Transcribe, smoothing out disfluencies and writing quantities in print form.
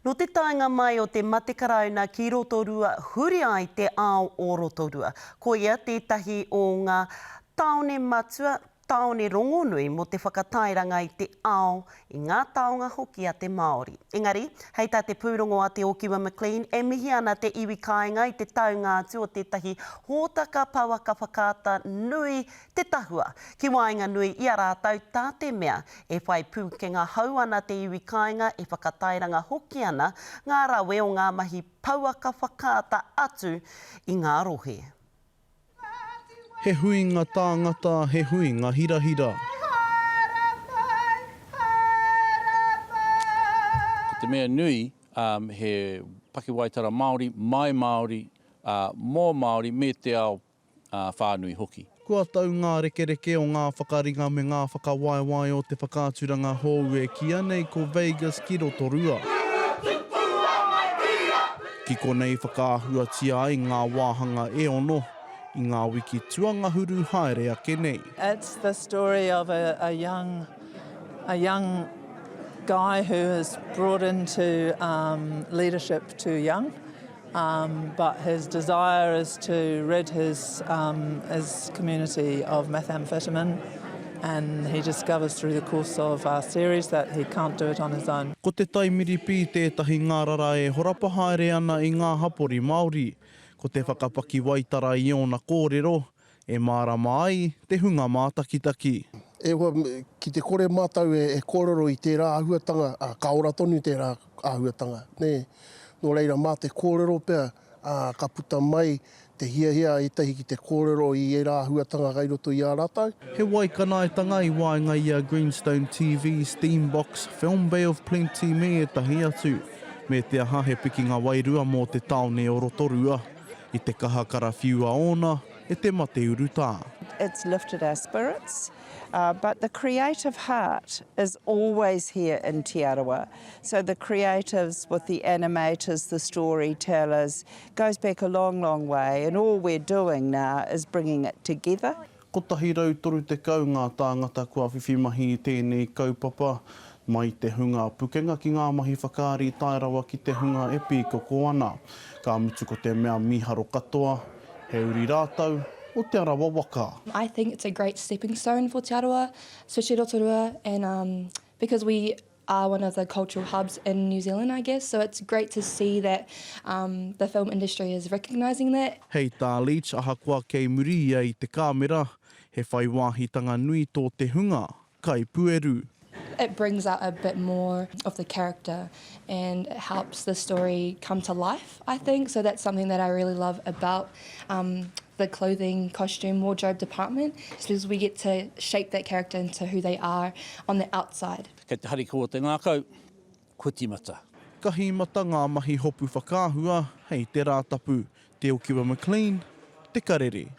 Nō te taenga mai o te mate karauna ki Rotorua huri ai te ao o Rotorua. Koia tētahi o ngā tāone matua, tāone rongonui mō te whakatairanga i te ao, i ngā taonga hoki a te Māori. Engari, hei tā te pūrongo a Te Okiwa McLean, e mihi ana te iwi kāinga i te taunga atu o tētahi hōtaka pouaka whakaata nui te tahua ki waenganui i a rātou tā te mea e whai pūkenga hou ana te iwi kāinga e whakatairanga hoki ana ngā rawe o ngā mahi pouaka whakaata atu i ngā rohe. He huinga tāngata, he huinga hirahira. Ko te mea nui, he pakiwaitara Māori, mai Māori, mō Māori me te ao whānui hoki. Kua tau ngā rekereke o ngā whakaringa me ngā whakawaewae o te whakaaturanga hou e kīia nei ko Vegas ki Rotorua. Ki konei whakaahuatia ai ngā wāhanga e ono i ngā wiki tuangahuru haere ake nei. It's the story of a, a young, a young guy who is brought into um, leadership too young. But his desire is to rid his, his community of methamphetamine and he discovers through the course of our series that he can't do it on his own. Ko te taimiripi tētahi ngārara e horapa haere ana i ngā hapori Māori. Ko te whakapakiwaitara i ōna kōrero, E mārama ai te hunga mātakitaki. E hoa, ki te kore mātou e kōrero i tērā āhuatanga, ā, ka ora tonu tērā āhuatanga, nē. Nō reira, mā te kōrero pea, ā, ka puta mai te hiahia a ētahi ki te kōrero i ērā āhuatanga kai roto i a rātou. He waikanaetanga i waenga i a Greenstone TV, Steambox, Film Bay of Plenty me ētahi atu. Me te aha he pikinga wairua mō te tāone o Rotorua. I te kaha karawhiua ōna e te mate urutā. It's lifted our spirits, but the creative heart is always here in Te Arawa. So the creatives with the animators, the storytellers, goes back a long, long way and all we're doing now is bringing it together. 130 ngā tāngata kua whiwhi mahi i tēnei kaupapa, mai te hunga pukenga ki ngā mahi whakaari tae rawa ki te hunga e pīkoko ana. Ka mutu ko te mea mīharo katoa, he uri rātou o Te Arawa waka. I think it's a great stepping stone for Te Arawa, especially Rotorua, and um because we are one of the cultural hubs in New Zealand I guess, so it's great to see that um the film industry is recognising that. Hei tā Leach, ahakoa kei muri ia i te kāmera, he whai wāhitanga nui tō te hunga kaipueru. It brings out a bit more of the character and it helps the story come to life I think, so that's something that I really love about um the clothing, costume, wardrobe department, just because we get to shape that character into who they are on the outside. Kei te harikoa te ngākau, kua tīmata. Ka hīmata ngā mahi hopu whakaahua hei te Rātapu. Te Okiwa McLean, Te Karere.